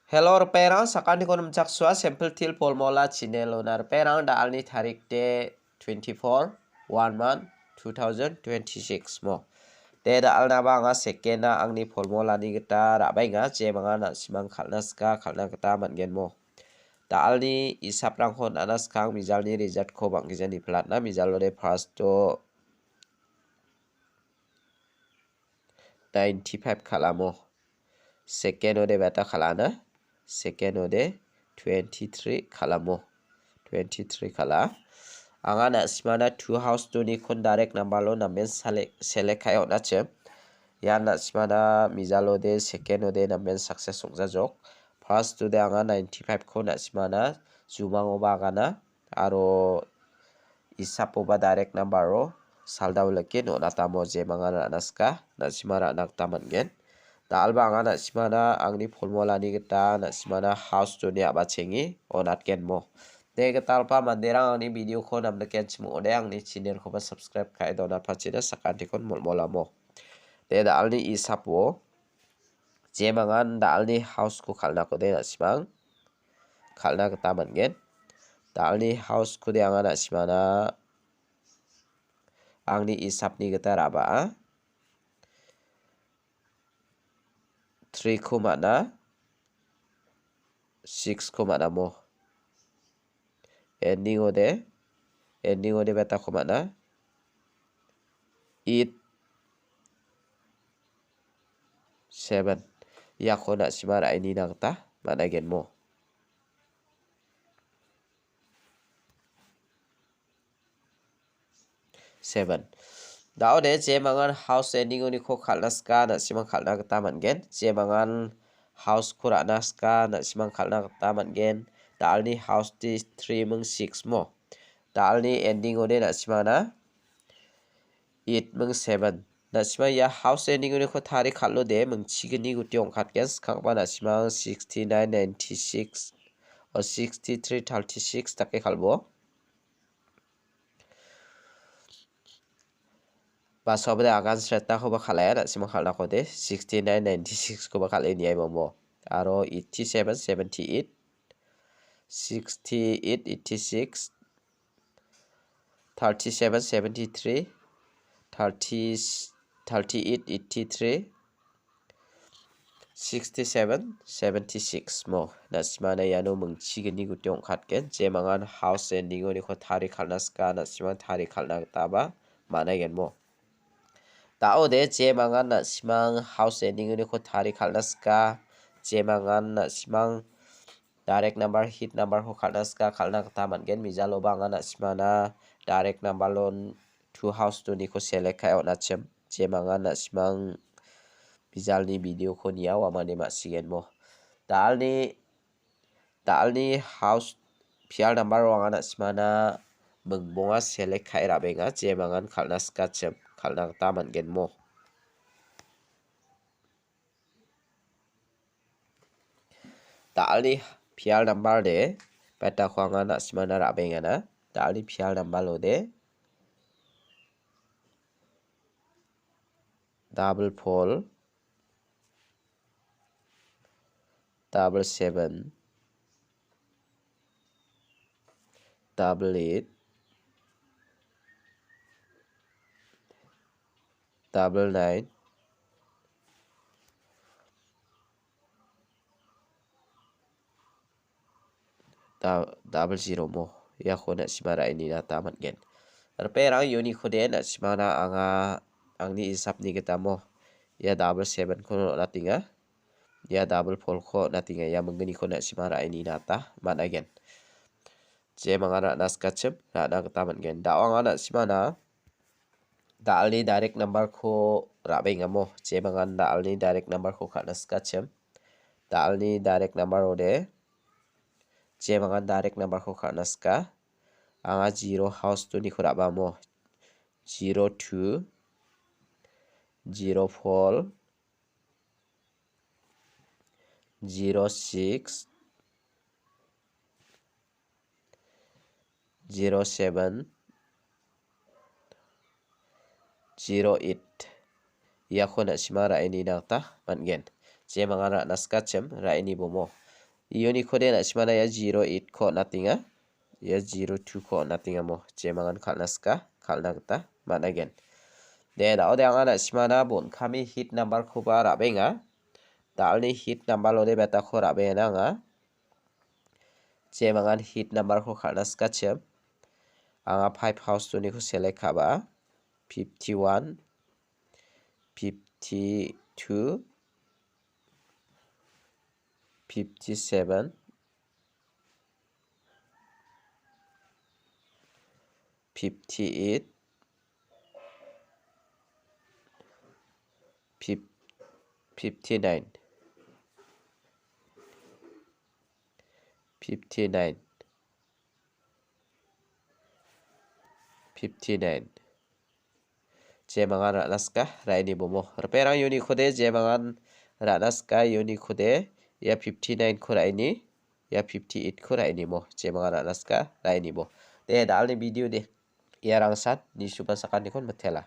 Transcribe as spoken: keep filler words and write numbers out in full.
Hello, ripengrang, sakantikon nimchaksua, Simple Teer Formula channel-ona ripengrang, da·alni tarik de twenty-four, one month, two thousand twenty-six mo. De da·alnaba anga second-a angni formulani gita ra·baenga, jemangan na·simang kal·na sika, kal·na gita man·gen mo. Da·alni isaprangko on·ana skang mijalni result-ko bang·gija niplatna, mijalode first-o ninety-five kal·amo. Second-ode beta kal·ana. Second-ode twenty-three kal·amo. Twenty-three kal·a. Anga na·simana two house-onikon direct number-o namen sele-, select ka·e on·achim. Ian na·simana mijalode second-ode namen success ong·jajok. First-ode anga ninety-five-ko na·simana jumangoba agana. Aro isapoba direct number-o saldao like on·atamo jemangan ra·na sika, na·sima ra·na gita man·gen. Da·alba anga na·simana angni formulani gita na·simana house-oni a·bachengi on·atgen mo. De gitalpa manderang angni video-ko namnikenchim ong·ode angni channel-koba subscribe ka·e donatpachina sakantikon molmolamo. De da·alni isapo jemangan da·alni house-ko kal·nakode na·simang kal·na gita man·gen. Da·alni house-kode anga na·simana angni isapni gita ra·baa. Three-ko man·a, six-ko man·amo. Ending-ode, ending-ode betako man·a. Eight, seven. Iako na·sima ra·e nina gita man·a genmo. Seven. Da·ode jemangan house ending-oniko kal·na sika, na·simang kal·na gita man·gen. Jemangan house-ko ra·na sika, na·simang kal·na gita man·gen. Da·alni house-ti three ming six mo. Da·alni ending-ode na·simana eight ming seven. Na·sima ia house ending-oniko tari kal·ode mingchigni guti ong·katgen. Skangba na·simang sixty-nine, ninety-six, o sixty-three, thirty-six dake kal·bo. Basobode agan sretakoba kal·aia, na·sima kal·nakode sixty-nine, ninety-six-koba kal·e niai momo. Aro eighty-seven, seventy-eight, sixty-eight, eighty-six, thirty-seven, seventy-three, thirty, thirty-eight, eighty-three, sixty-seven, seventy-six mo. Na·simana iano mingchigni guti ong·katgen. Jemangan house ending-oniko tari kal·na sika, na·simang tari kal·na gitaba man·aigen mo. Da·ode jemangan na·simang house ending-oniko tari kal·na sika, jemangan na·simang direct number, hit number-ko kal·na sika, kal·na gita man·gen. Mijaloba anga na·simana direct number-on two house-oniko select ka·e on·achim. Jemangan na·simang mijalni video-ko nia uamangni ma·sigenmo. Da·alni, da·alni house pial number-o anga na·simana mingbonga select ka·e ra·benga, jemangan kal·na sikachim, kal·na gita man·genmo. Da·alni pial number de, betako anga na·simana ra·bengana. Da·alni pial number-ode double four, double seven, double eight, double nine, da-, double zero mo. Iako na·sima ra·e nina gita man·gen. Ripengrang, uniko de na·simana anga angni isapni gita mo. Ia double seven-ko on·atenga. Ia double four-ko on·atenga. Ia minggniko na·sima ra·e nina gita man·aigen. Jemangan ra·na sikachim, ra·na gita man·gen. Da·o anga na·simana da·alni direct number-ko ra·bengamo. Jemangan da·alni direct number-ko kal·na sikachim. Da·alni direct number-ode jemangan direct number-ko kal·na sika. Anga zero house-oniko ra·bamo. Zero two, zero four, zero six, zero seven, zero eight. Iako na·sima ra·e nina gita man·gen. Jemangan ra·na sikachim, ra·e nibomo. Uniko de na·simana ia zero eight ko on·atenga. Ia zero two ko on·atenga mo. Jemangan kal·na sika, kal·na gita man·aigen. De, da·ode anga na·simana bon kami hit number koba ra·benga. Da·alni hit number ode betako ra·bengena anga. Jemangan hit number ko kal·na sikachim. Anga five house oniko select ka·ba. Fifty-one, fifty-two, fifty-seven, fifty-eight, fif-, fifty-nine, fifty-nine, fifty-nine. Jemangan ra·na sika, ra·inibo mo. Riperang uniko de, jemangan ra·na sika, uniko de, ia fifty-nine ko ra·ini, ia fifty-eight ko ra·ini mo. Jemangan ra·na sika, ra·inibo. De, da·alni video de. Ia rangsan, nisuba sakantikon mitela.